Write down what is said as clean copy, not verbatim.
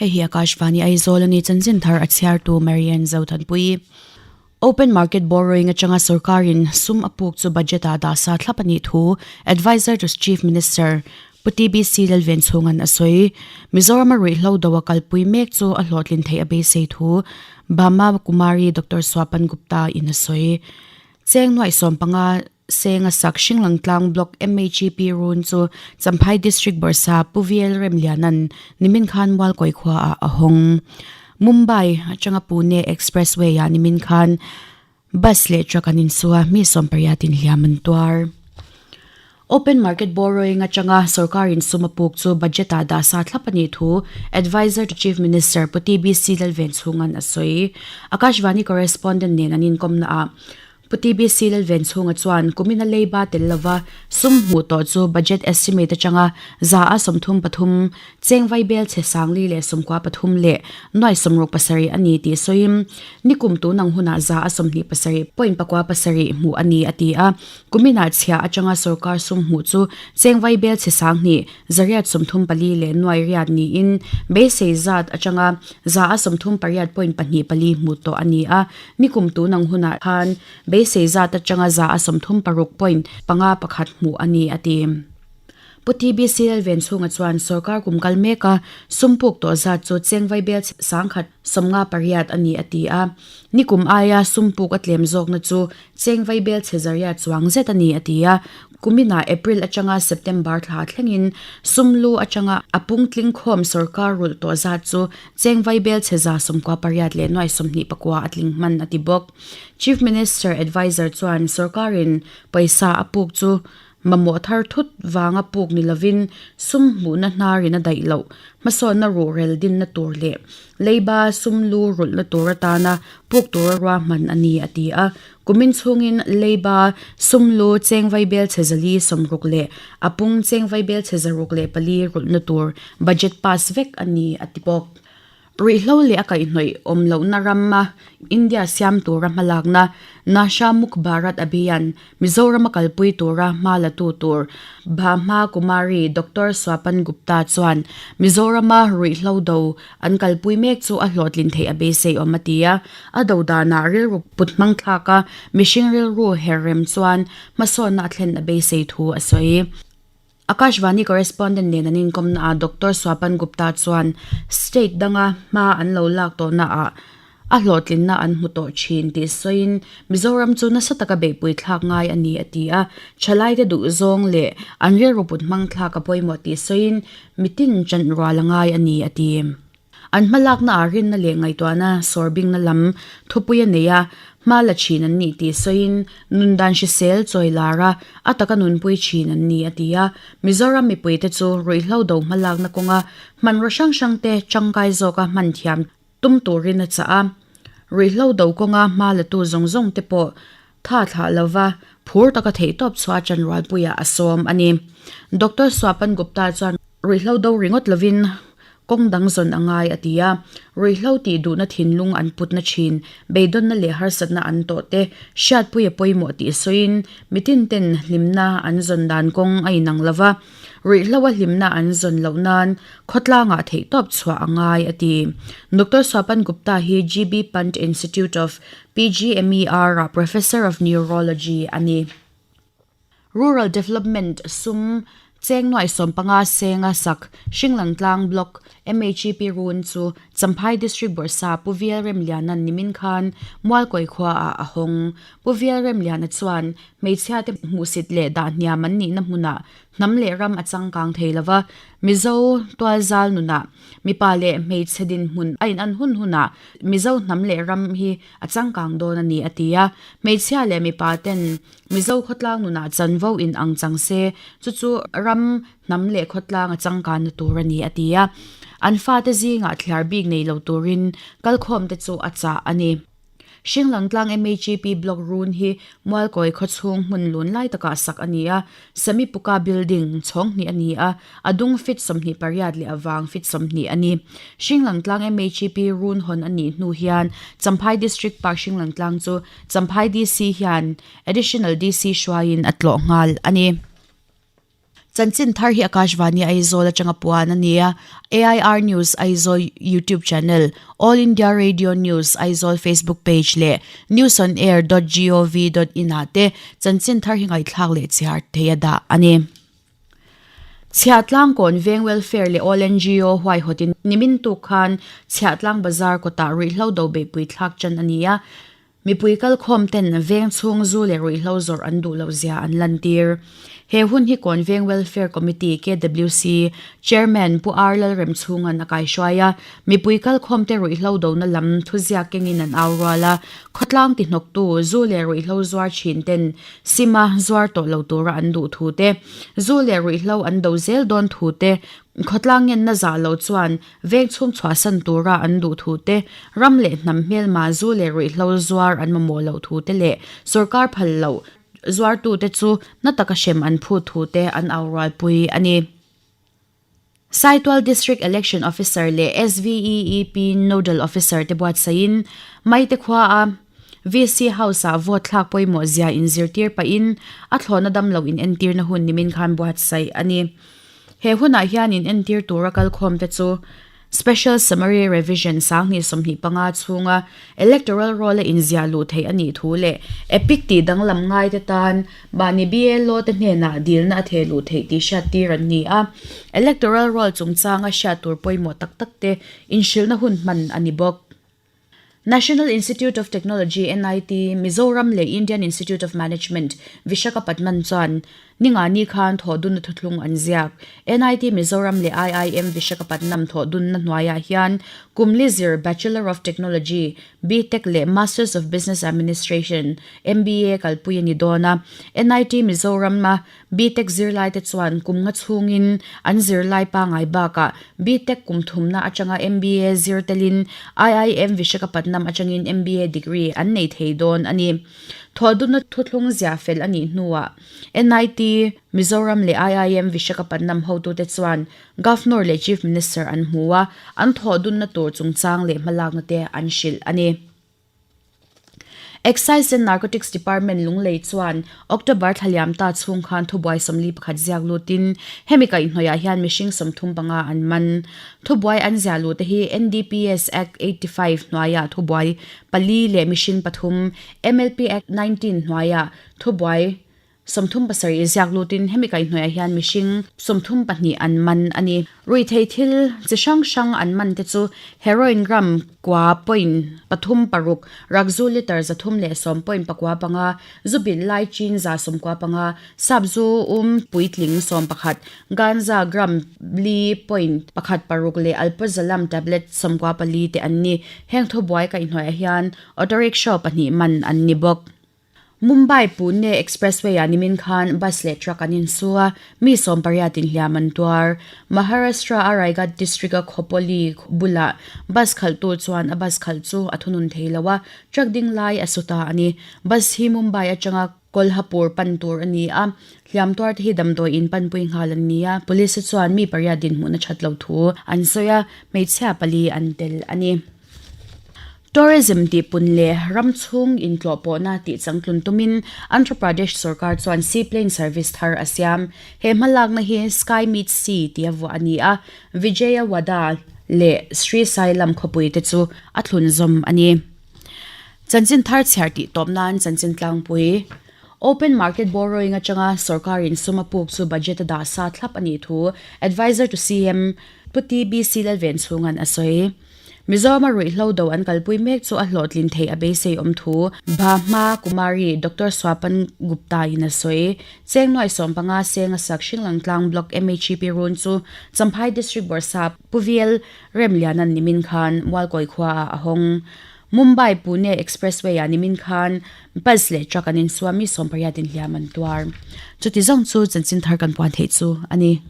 Hei hi Akashvani Aizawl a ni chanchin thar a chhiartu Marian Zothanpui. Open market borrowing atanga sorkarin sum a puk chu budget ah dah sa thlap a nih thu Adviser to Chief Minister Pu TBC Lalven chhungan a sawi. Mizoram a ruihhlo do a kalpui mek chu a hlawhtlin theih a beisei thu Bama Kumari Doctor Swapan Gupta in a sawi. Cheng nuaih 15 Senga sak Hringlangtlang Block MHEP run chu Champhai District Bawrhsa Pu VL Remliana'n nimin khan Mualkawi khuaah a hawng. Mumbai atanga Pune Expressway-ah nimin khan bus leh truck an insu a, mi 80 in hliam an tuar. Open market borrowing atanga sorkarin sum a puk chu budget-ah dah sa thlap a nih thu Adviser to Chief Minister Pu TBC Lalvenchhunga'n a sawi. Akashvani correspondent nen an inkawmnaah Pu TBC Lalvenchhunga chuan kumina leiba tel lova sum hmuh tawh chu budget estimate atanga 33% cheng vaibel chhe 493 leh 67 a ni tih sawiin nikum tunang hunah 27.97 hmuh a ni a ti a. Kuminah chhia atanga sorkar sum hmuh chu cheng vaibel chhe 2,834 leh nuai riat niin beisei zat atanga 38.24 hmuh tawh a ni a. Nikum tun ang hunah khan beisei zat atanga 36.51 hmuh a ni, a ti. Pu TBC Lalvenchhunga chuan sorkar kum kal meka sum puk tawh zat chu cheng vaibel 158 a ni, a ti a. Nikum aia sum puk a tlem zawkna chu cheng vaibel chhe zariat chuang zet a ni, a ti a. Kuminah April atanga September thla thlengin sum lu atanga a pungtling khawm sorkar rulh tawh zat chu Cheng vaibel chhe 98 leh nuai 29 a tling hman a ti bawk. Chief Minister Adviser chuan sorkarin pawisa a puk chu mamawh thar thut vanga puk ni lovin sum hmuhna hnarin a daih loh hmasawnna ruhrel dinna tur leh leiba sum lu rulhna tur atana puk tura ruahman a ni a ti a. Kumin chhungin leiba sum lu cheng vaibel chhe 460 leh a pung cheng vaibel chhe 604 rulhna tur Budget pass vek a ni, a ti bawk. Ruihhlo leh a kaihhnawih awm lohna rama India siam tura hmalakna Nasha Mukh Bharat Abhiyan Mizorama kalpui tura hma la tu tur Bhama Kumari Doctor Swapan Gupta chuan Mizorama ruihhlo do an kalpui mek chu a hlawhtlin theih a beisei awm a ti a. A do danah rilru put hmang thlaka mihring rilru her rem chuan hmasawnna a thlen a beisei thu a sawi. Akashvani correspondent nen an inkawmna ah Doctor Swapan Gupta chuan state danga hma an lo lak tawhna ah a hlawhtlinna an hmu tawh thin tih sawiin Mizoram chu nasa taka beihpui thlak ngai a ni a ti a, thalaite duh zawng leh an rilru put hmang thlak a pawimawh tih sawiin mitin chanh rual a ngai a ni a ti. An hmalakna ah rinna leh ngaihtuahna sawrbingna lam thupui a nei a, hma la thin an nih tih sawiin nundan hrisel chawi lar a, a taka nunpui thin an ni a ti a. Mizoram mipuite chu ruihhlo do hmalakna kawnga hmanraw hrang hrangte tangkai zawka hman thiam tum turin a chah a. Ruihhlo do kawnga hma latu zawng zawng te pawh tha thlah lova phur taka theihtawp chhuah chanrualpuiah a sawm a ni. Doctor Swapan Gupta chuan ruihhlo do ringawt lovin Kawng dang zawn a ngai, a ti a. Ruihhlo tih duhna thinlung an putna thin, beidawnna leh harsatna an tawh te hriatpui a pawimawh tih sawiin mitin ten hlimna an zawn dan kawng a inang lo va, ruihhloa hlimna an zawn loh nan khawtlangah theihtawp chhuah a ngai, a ti. Doctor Swapan Gupta hi GB Pant Institute of PGMER-ah Professor of Neurology a ni. Rural Development sum cheng nuaih 15 senga sak Hringlangtlang Block MHEP run chu Champhai District Bawrhsa Pu Vial Remliana'n nimin khan Mualkawi khuaah a hawng. Pu Vial Remliana chuan hmeichhiate hmuhsit leh dah hniam an nihna hmunah hnam leh ram a changkang thei lova, Mizo tualzal nunah mipa leh hmeichhe dinhmun a inan hun hunah Mizo hnam leh ram hi a changkang dawn a ni a ti a. Hmeichhia leh mipa ten Mizo khawtlang nunah chanvo in ang chang se, chu chu ram, hnam leh khawtlang a changkanna tur a ni, a ti a. An fate zingah thliar bik nei lo turin kalkhawmte chu a chah a ni. Hringlangtlang MHEP Block run hi Mualkawi khawchhung hmun lun lai takah sak a ni a, Semi-pucca building chhawng hnih a ni a, a dung feet 28 leh a vang feet 20 a ni. Hringlangtlang MHEP run hawn a nih hnu hian Champhai District Park Hringlangtlang chu Champhai DC hian Additional DC hruaiin a tlawh nghal a ni. Chanchin thar hi Akashvani Aizawl atanga puan a ni a, AIR News Aizawl YouTube channel, All India Radio News Aizawl Facebook page leh newsonair dot gov dot in ah te chanchin thar hi ngaihthlak leh chhiar thei a dah a ni. Chhiahtlang Kawn Veng Welfare leh All NGO huaihawtin nimin tuk khan Chhiahtlang Bazar kawtah ruihhlo do beihpui thlak tan a ni a, Mipui kalkhawm ten veng chhung zu leh ruihhlo zawrh an duh loh zia an lantir. He hun hi Kawn Veng Welfare Committee, KWC, Chairman Pu R Lalremchhunga'n a kaihruai a, mipui kalkhawm te ruihhlo dona lam thuziak kengin an au rual a, khawtlang tihnawktu zu leh ruihhlo zuar thin ten sima zuar tawh lo tura an duh thu te, zu leh ruihhlo an do zel dawn thu te, Khawtlang ngenna zah lo chuan veng chhung chhuahsan tura an duh thu te, ram leh hnam hmelma zu leh ruihhlo zuar an mamawh loh thu te leh sorkar phal loh zuartute chu na taka hrem an phut thu te an au rualpui a ni. Saitual District Election Officer leh SVEEP Nodal Officer te buatsaihin Maite khuaa VC House-ah vote thlak pawimawh zia inzirtir pahin a thlawhna damlo inentirna hun nimin khan buatsaih a ni. He hunah hian inentir tura kalkhawmte chu Special Summary Revision 2025 chhunga Electoral Roll-a inziah luh theih a nih thu leh EPIC tih danglam ngaite tan mahni BLO te hnenah dilna a theh luh theih tih hriattir an ni a. Electoral Roll chungchanga hriat tur pawimawh tak takte inhrilhna hun hman a ni bawk. National Institute of Technology, NIT, Mizoram leh Indian Institute of Management, Vishakhapatnam chuan ningani khan thawhdunna thuthlung an ziak. NIT Mizoram leh IIM Vishakhapatnam thawhdunna hnuaiah hian kum li zir Bachelor of Technology, BTech, leh Masters of Business Administration, MBA, kalpui a ni dawn a. NIT Mizoram-a BTech zirlaite chuan kum nga chhungin an zirlai pangngai bakah BTech kum thumna atanga MBA zir telin IIM Vishakhapatnam atangin MBA degree an nei thei dawn a ni. Thawhdunna thuthlung zia fel a nih hnuah NIT Mizoram leh IIM Vishakhapatnam hotute chuan Governor leh Chief Minister an hmu a, an thawhdunna tur chungchang leh hmalakna te an hrilh a ni. Excise and Narcotics Department Lunglei chuan October thla liam ta chhung khan thubuai 41 ziak lutin hemi kaihhnawihah hian mihring 35 an man. Thubuai an ziah luh te hi NDPS Act 85 hnuaiah thubuai pali leh mihring pathum, MLP Act 19 hnuaiah thubuai 37 ziak lutin hemi kaihhnawihah hian mihring 32 an man a ni. Ruihtheih thil chi hrang hrang an man te chu heroin gram kua point pathum paruk, rakzu litre 310 point pakua panga, zu bilh lai chin 95, sap zu um puitling 11, ganja gram li point pakhat paruk leh alprazolam tablet 94 te an ni. Heng thubuai kaihhnawihah hian auto rickshaw pahnih man an ni bawk. Mumbai Pune Expressway ah nimin khan bus leh truck an insu a, mi 80 in hliam an tuar. Maharashtra a Raigad district a Khopoli bulah bus khalhtu chuan a bus khalh chu a thunun thei lo a, truck ding lai a su ta a ni. Bus hi Mumbai atanga Kolhapur pan tur a ni a, hliam tuar te hi damdawi in panpui nghal an ni a, police chuan mi pariat dinhmun a that lo thu an sawi a, hmeichhia pali an tel a ni. Tourism tih pun leh ram chhung intlawh pawhna tih changtlun tumin Andhra Pradesh sorkar chuan seaplane service thar a siam. He hmalakna hi Sky Meets Sea tia vuah a ni a, Vijayawada leh Srisailam khawpui te chu a thlunzawm a ni. Chanchin thar chhiar tih tawp nan chanchin tlangpui Open market borrowing atanga sorkarin sum a puk chu budget a dah sa thlap a nih thu Adviser to CM Pu TBC Lalvenchhunga'n a sawi. Mizorama ruihhlo do an kalpui mek chu a hlawhtlin theih a beisei awm thu Bhahma Kumari Doctor Swapan Gupta in a sawi. Cheng nuai 15 seng a sak Hringlangtlang Block MHEP run chu Champhai District Bawrhsap Pu VL Remliana'n nimin khan Mualkawi khuaah a hawng. Mumbai Pune Expressway ah nimin khan bus leh truck an insuam mi 80 in hliam an tuar. Chuti zawng chu chanchin thar kan puan theih chu a ni.